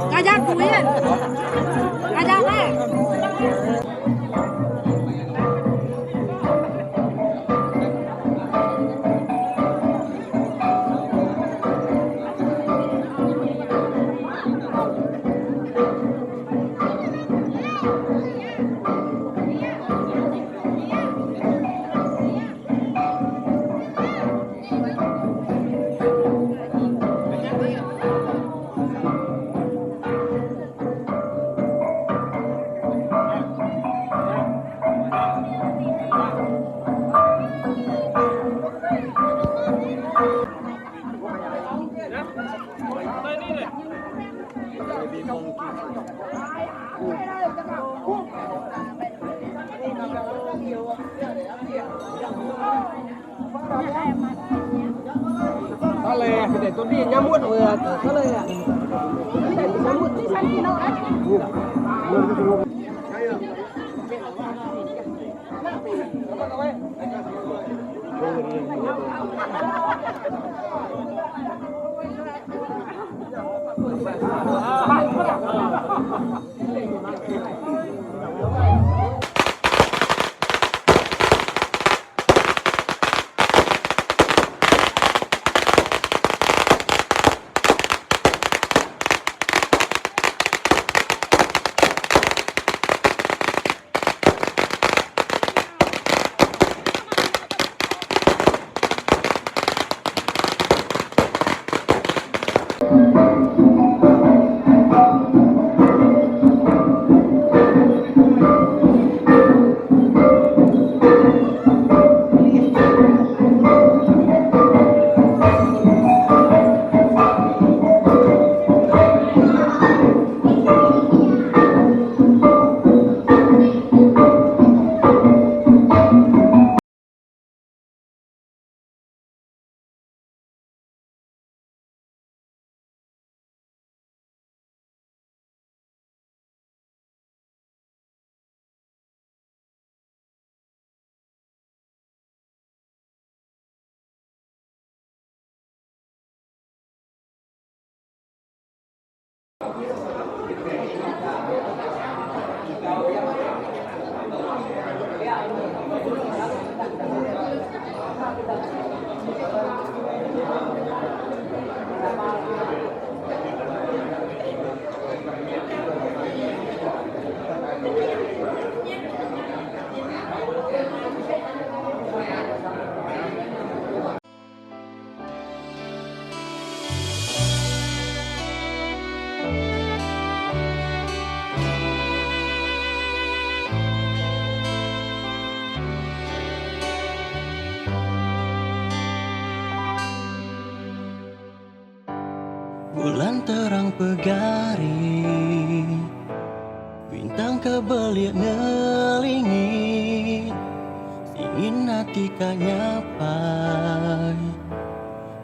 Ngajar aku ya. Ngajar eh. Bulan terang pegari Bintang kebelik ngelingi Singin ati ka nyapai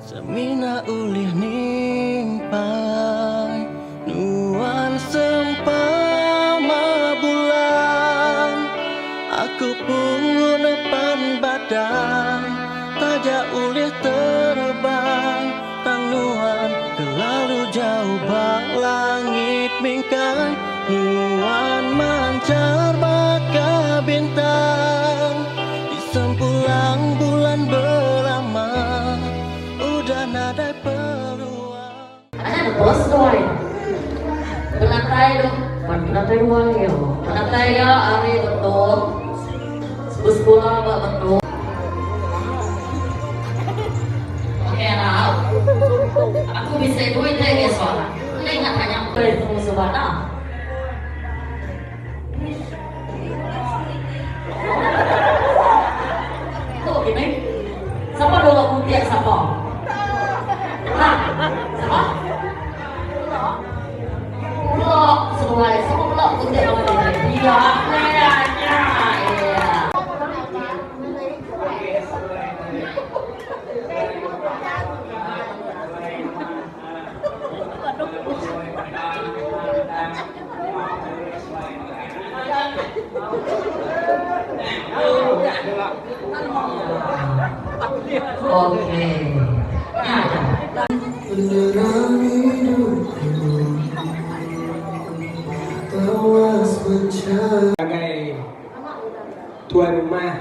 Semina ulih nimpai Nuan sempama bulan Aku pungu nepan badan Taja ulih terebang Tang nuan kelalu jauh ba langit mingkai Nuan manchar baka bintang Di sempulang bulan belama Udah nadai peluang. Anak bos tuai. Penatai tu. Penatai ruai iya. Penatai iya ari Betong. Besekula ba Betong. Okey arau. Aku bisi duit deh ke soalan. Enda ingat tanya. Temu sebana. Okey. Nya aja. Ngagai tuai rumah.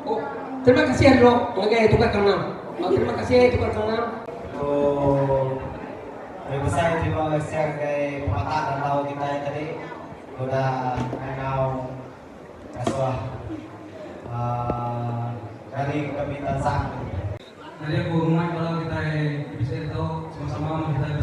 Oh, terima kasih dulu ngagai tukar kangau. Oh, terima kasih tukar kangau. Oh, lebih besar terima kasih ngagai pematak randau kitai tadi udah ngangau ngasuh uhh ngari kami tansang. Nyadi aku ngemai bala kitai ti bisi ditu sama-sama meh kitai.